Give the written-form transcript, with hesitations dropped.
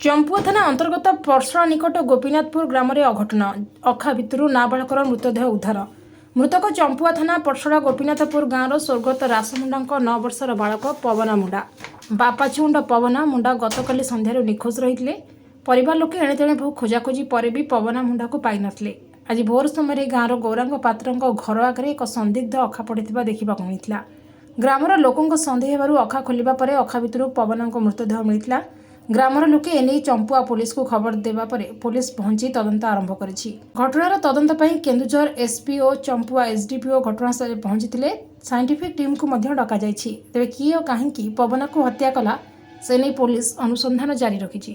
ଚମ୍ପୁଆ ଥାନା ଅନ୍ତର୍ଗତ ପର୍ସଣା ନିକଟ ଗୋପୀନାଥପୁର ଗ୍ରାମରେ ଅଘଟଣ। ଅଖା ଭିତରୁ ନାବାଳକର ମୃତଦେହ ଉଦ୍ଧାର। ମୃତକ ଚମ୍ପୁଆ ଥାନା ପର୍ସଣା ଗୋପୀନାଥପୁର ଗାଁର ସ୍ୱର୍ଗତ ରାସ ମୁଣ୍ଡାଙ୍କ 9 ବର୍ଷର ବାଳକ ପବନା ମୁଣ୍ଡା। ବାପା ଛେଉଣ୍ଡ ପବନା ମୁଣ୍ଡା ଗତକାଲି ସନ୍ଧ୍ୟାରୁ ନିଖୋଜ ରହିଥିଲେ। ପରିବାର ଲୋକେ ଏଣେତେଣେ ବହୁ ଖୋଜାଖୋଜି ପରେ ବି ପବନା ମୁଣ୍ଡାକୁ ପାଇନଥିଲେ। ଆଜି ଭୋର ସମୟରେ ଗାଁର ଗୌରାଙ୍ଗ ପାତ୍ରଙ୍କ ଘର ଆଗରେ ଏକ ସନ୍ଦିଗ୍ଧ ଅଖା ପଡ଼ିଥିବା ଦେଖିବାକୁ ମିଳିଥିଲା। ଗ୍ରାମର ଲୋକଙ୍କ ସନ୍ଦେହ ହେବାରୁ ଅଖା ଖୋଲିବା ପରେ ଅଖା ଭିତରୁ ପବନାଙ୍କ ମୃତଦେହ ମିଳିଥିଲା। ଗ୍ରାମର ଲୋକେ ଏନେଇ ଚମ୍ପୁଆ ପୋଲିସକୁ ଖବର ଦେବା ପରେ ପୋଲିସ ପହଞ୍ଚି ତଦନ୍ତ ଆରମ୍ଭ କରିଛି। ଘଟଣାର ତଦନ୍ତ ପାଇଁ କେନ୍ଦୁଝର ଏସ୍ପି ଓ ଚମ୍ପୁଆ ଏସ୍ଡିପିଓ ଘଟଣାସ୍ଥଳରେ ପହଞ୍ଚିଥିଲେ। ସାଇଣ୍ଟିଫିକ୍ ଟିମ୍କୁ ମଧ୍ୟ ଡକାଯାଇଛି। ତେବେ କିଏ ଓ କାହିଁକି ପବନାକୁ ହତ୍ୟା କଲା, ସେ ନେଇ ପୋଲିସ ଅନୁସନ୍ଧାନ ଜାରି ରଖିଛି।